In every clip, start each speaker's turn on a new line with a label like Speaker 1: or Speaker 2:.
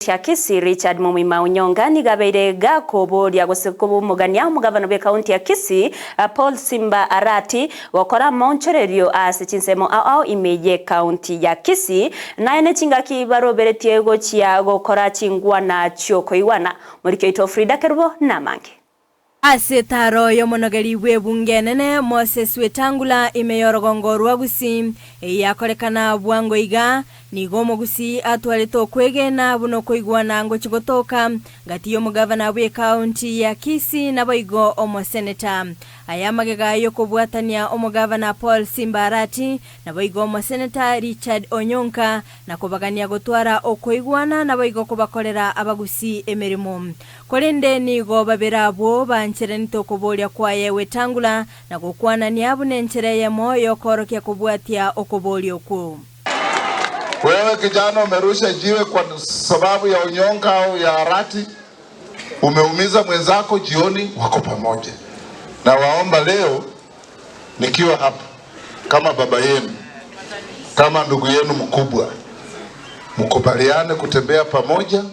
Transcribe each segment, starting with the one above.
Speaker 1: bw'ekaunti ya Kisii Richard Mumima Onyonga nigo abeire gakoboria gose komogania omogavana bw'ekaunti ya Kisii Paul Simba Arati gokora amaonchorerio ase chinsemo ao ao ime y'ekaunti ya Kisii naye nechingaki baroberetie gochia gokora chingwana chiokoigwana. Moriki oito Frida Kerubo namange.
Speaker 2: Ase etaaro y'omonogeri bw'ebunge enene Moses Wetangula ime y'orogongo rwa Gusii, eyio yakorekana bwango iga, nigo omogusii atwarete okwegena buna okoigwana ngochia gotoka gati y'omogavana bw'ekaunti ya Kisii naboigo omoseneta. Aya amagega y'okobwatania omogavana Paul Simba Arati naboigo omoseneta Richard Onyonka na kobagania gotwara okoigwana naboigo kobakorera abagusii emeremo. Korende nigo babere abwo bancheranete okoboria kwaye gwetangula na gokwanania buna enchera eyemo y'okoorokia kobwatia okoboria okwo.
Speaker 3: Wewe kijana umerusha jiwe kwa sababu ya unyonga au ya arati, umeumiza mwenzako, jioni wako pamoja. Na waomba leo nikiwa hapa kama baba yenu, kama ndugu yenu mkubwa, mkubaliane kutembea pamoja,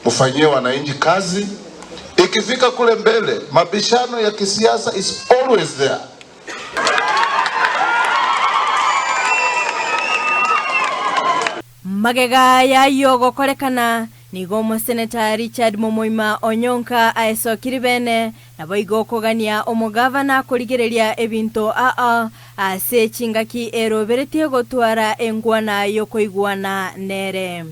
Speaker 3: mfanyie wananchi kazi. Ikifika kule mbele, mabishano ya kisiasa is always there.
Speaker 2: Magega y'ayio gokorekana, nigo omoseneta Richard Momoima Onyonka aesokiri bene, naboigo okogania omogavana korigereria ebinto aa ase chingaki eroberetie gotwara enkwana y'okoigwana nere.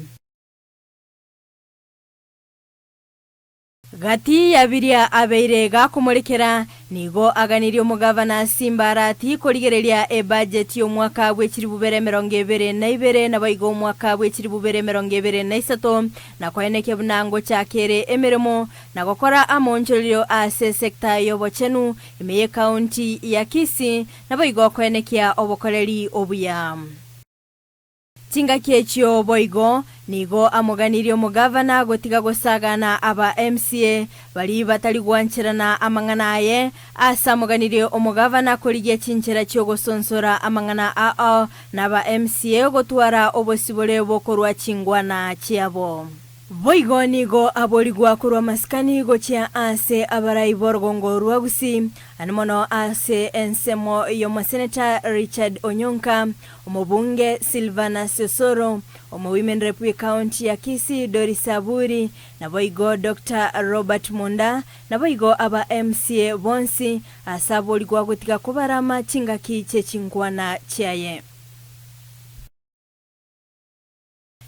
Speaker 2: Gati ya biria abeire gakomorekera, nigo aganirie omogavana Simba Arati korigereria ebajeti y'omwaka bwe chilifu bibere emerongo ebere na ibere naboigo omwaka bwe chilifu bibere emerongo ebere na isato, na koenekia buna ngochaka ere emeremo na gokora amoonchorerio ase esekta y'obochenu ime y'ekaunti ya Kisii, naboigo koenekia obokoreri obuya. Chingaki echio boigo nigo amoganirie omogavana gotiga gosagana aba MCA baria batari gwancherana amang'ana aye, ase amoganirie omogavana korigia chinchera chi'ogosonsora amang'ana ao na aba MCA gotwara obosibore bokorwa chingwana chiabo. Boigo nigo aborigwa korwa amasikani gochia ase abarai b'orogongo rwa Gusii, ane mono ase ensemo y'omoseneta Richard Onyonka, Omobunge Silvanus Osoro, Omowomen Rep bw'Ecounty ya Kisii Doris Aburi, naboigo Doctor Robert Monda, naboigo aba MCA bonsi ase aborigwa gotiga kobarama chingaki chi'echinkwana chiaye.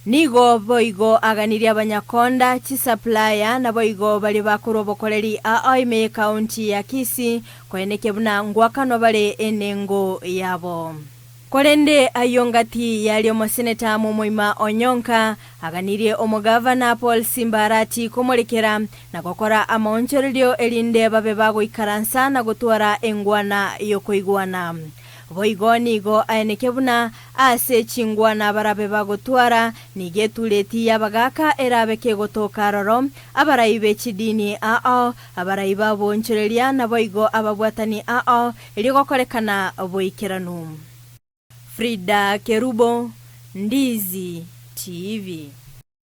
Speaker 2: Nigo boigo aganirie abanyakonda, chisupplier, naboigo baria bakorwa obokoreri aa ime y'ecounty ya Kisii koenekia buna ngwakanwa bare enengo yabo. Korende ayio ngati yaria omoseneta momoima Onyonka aganirie omogavana Paul Simba Arati komorekera na gokora amaonchorerio erinde babe bagoikaransa na gotwara engwana yokoigwana. Boigo nigo aeneke buna ase chingwana barabe bagotwara, nigo etureti y'abagaaka erabe kegotoka aroro, abarai be chidini ao, abarai b'aboonchoreria, naboigo ababwatani ao, erio gokorekana boikeranu. Frida Kerubo, Ndizi TV.